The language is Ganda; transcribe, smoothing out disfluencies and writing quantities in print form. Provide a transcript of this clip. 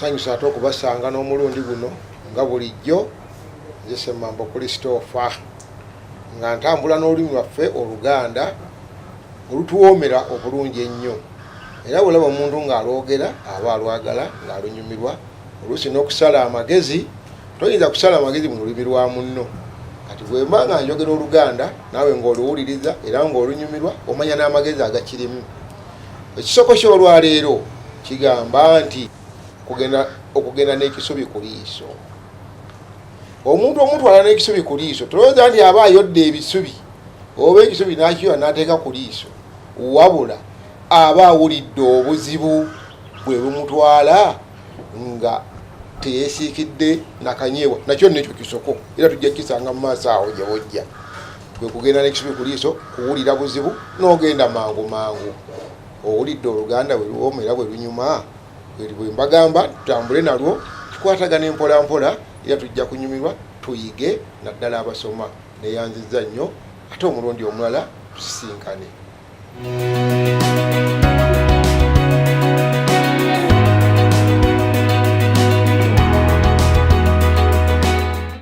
Nsanyusa ate okubasanga n'omulundi guno nga bulijjo. Nze Ssemambo Christopher, nga ntambula n'olulimi lwaffe Oluganda olutuwoomera obulungi ennyo. Era bw'olaba omuntu ng'alwogera aba alwagala, ng'alunyumirwa, oluusi n'okusala amagezi. Toyinza kusala amagezi mu lulimi lwa munno. Kati bwemba nga njogera Oluganda naawe ng'oluwuliriza era ng'olunyumirwa, omanya n'amagezi agakirimu. Ekisoko ky'olwaleero kigamba nti okugenda n'ekisubi ku liiso. Omuntu omutwala n'ekisubi ku liiso, tolowooza nti aba ayodde ebisubi oba ekisubi n'akiyola n'ateeka ku liiso, wabula aba awulidde obuzibu bwe bumutwala nga teyesiikidde nakanyeebwa. Nakyo nekyo kisoko, era tujja kukisanga mu maaso awo gye bujja. Kwe kugenda n'ekisubi ku liiso, kuwulira buzibu n'ogenda mangu mangu. Owulidde Oluganda bwe luwooma era bwe lunyuma? Bwe mbagamba tutambule nalwo, tukwatagane mpola mpola, era tujja kunyumirwa, tuyige, naddala abasoma. Neyanzizza nnyo, ate omulundi omulala tusisinkane.